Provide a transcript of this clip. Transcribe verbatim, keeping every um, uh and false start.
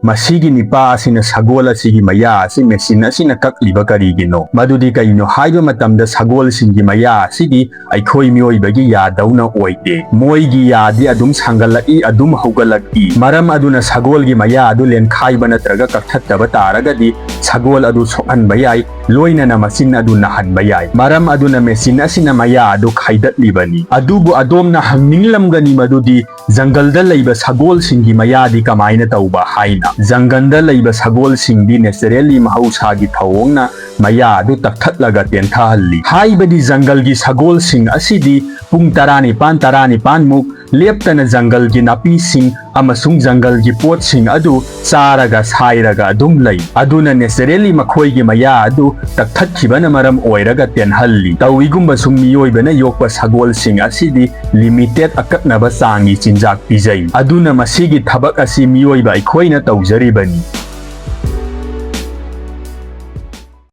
ꯃꯁꯤꯒꯤ ꯅꯤꯄꯥ ꯑꯁꯤꯅ ꯁꯒꯣꯜ ꯑꯁꯤꯒꯤ ꯃꯌꯥ ꯑꯁꯤ ꯃꯦꯆꯤꯟ ꯑꯁꯤꯅ ꯀꯛꯂꯤꯕ ꯀꯔꯤꯒꯤꯅꯣ? ꯃꯗꯨꯗꯤ ꯀꯩꯅꯣ ꯍꯥꯏꯕ ꯃꯇꯝꯗ ꯁꯒꯣꯜꯁꯤꯡꯒꯤ ꯃꯌꯥ ꯑꯁꯤꯗꯤ ꯑꯩꯈꯣꯏ ꯃꯤꯑꯣꯏꯕꯒꯤ ꯌꯥꯗꯧꯅ ꯑꯣꯏꯗꯦ꯫ ꯃꯣꯏꯒꯤ ꯌꯥꯗꯤ ꯑꯗꯨꯝ ꯁꯥꯡꯒꯠꯂꯛꯏ, ꯑꯗꯨꯝ ꯍꯧꯒꯠꯂꯛꯏ꯫ ꯃꯔꯝ ꯑꯗꯨꯅ ꯁꯒꯣꯜꯒꯤ ꯃꯌꯥ ꯑꯗꯨ ꯂꯦꯟꯈꯥꯏꯕ ꯅꯠꯇ꯭ꯔꯒ ꯀꯛꯊꯠꯇꯕ ꯇꯥꯔꯒꯗꯤ ꯁꯒꯣꯜ ꯑꯗꯨ ꯁꯣꯛꯍꯟꯕ ꯌꯥꯏ, ꯂꯣꯏꯅꯅ ꯃꯆꯤꯟ ꯑꯗꯨ ꯅꯥꯍꯟꯕ ꯌꯥꯏ꯫ ꯃꯔꯝ ꯑꯗꯨꯅ ꯃꯦꯆꯤꯟ ꯑꯁꯤꯅ ꯃꯌꯥ ꯑꯗꯨ ꯈꯥꯏꯗꯠꯂꯤꯕꯅꯤ꯫ ꯑꯗꯨꯕꯨ ꯑꯗꯣꯝꯅ ꯍꯪꯅꯤꯡꯂꯝꯒꯅꯤ ꯃꯗꯨꯗꯤ ꯖꯪꯒꯜꯗ ꯂꯩꯕ ꯁꯒꯣꯜꯁꯤꯡꯒꯤ ꯃꯌꯥꯗꯤ ꯀꯃꯥꯏꯅ ꯇꯧꯕ ꯍꯥꯏꯅ? ꯖꯪꯒꯜꯗ ꯂꯩꯕ ꯁꯒꯣꯜꯁꯤꯡꯗꯤ naturally ꯃꯍꯧꯁꯥꯒꯤ ꯊꯧꯑꯣꯡꯅ ꯃꯌꯥ ꯑꯗꯨ ꯇꯛꯊꯠꯂꯒ ꯇꯦꯟꯊꯍꯜꯂꯤ꯫ ꯍꯥꯏꯕꯗꯤ ꯖꯪꯒꯜꯒꯤ ꯁꯒꯣꯜꯁꯤꯡ ꯑꯁꯤꯗꯤ ꯄꯨꯡ ꯇꯔꯥꯅꯤꯄꯥꯟ, ꯇꯔꯥꯅꯤꯄꯥꯟ ꯃꯨꯛ ꯂꯦꯞꯇꯅ ꯖꯪꯒꯜꯒꯤ ꯅꯥꯄꯤꯁꯤꯡ ꯑꯃꯁꯨꯡ ꯖꯪꯒꯜꯒꯤ ꯄꯣꯠꯁꯤꯡ ꯑꯗꯨ ꯆꯥꯔꯒ ꯁꯥꯏꯔꯒ ꯑꯗꯨꯝ ꯂꯩ꯫ ꯑꯗꯨꯅ naturally ꯃꯈꯣꯏꯒꯤ ꯃꯌꯥ ꯑꯗꯨ ꯇꯛꯊꯠꯈꯤꯕꯅ ꯃꯔꯝ ꯑꯣꯏꯔꯒ ꯇꯦꯟꯍꯜꯂꯤ꯫ ꯇꯧꯏꯒꯨꯝꯕꯁꯨꯡ ꯃꯤꯑꯣꯏꯕꯅ ꯌꯣꯛꯄ ꯁꯒꯣꯜꯁꯤꯡ ꯑꯁꯤꯗꯤ limited, ꯑꯀꯛꯅꯕ ꯆꯥꯡꯒꯤ ꯆꯤꯟꯖꯥꯛ ꯄꯤꯖꯩ꯫ ꯑꯗꯨꯅ ꯃꯁꯤꯒꯤ ꯊꯕꯛ ꯑꯁꯤ ꯃꯤꯑꯣꯏꯕ ꯑꯩꯈꯣꯏꯅ ꯇꯧꯖꯔꯤꯕꯅꯤ꯫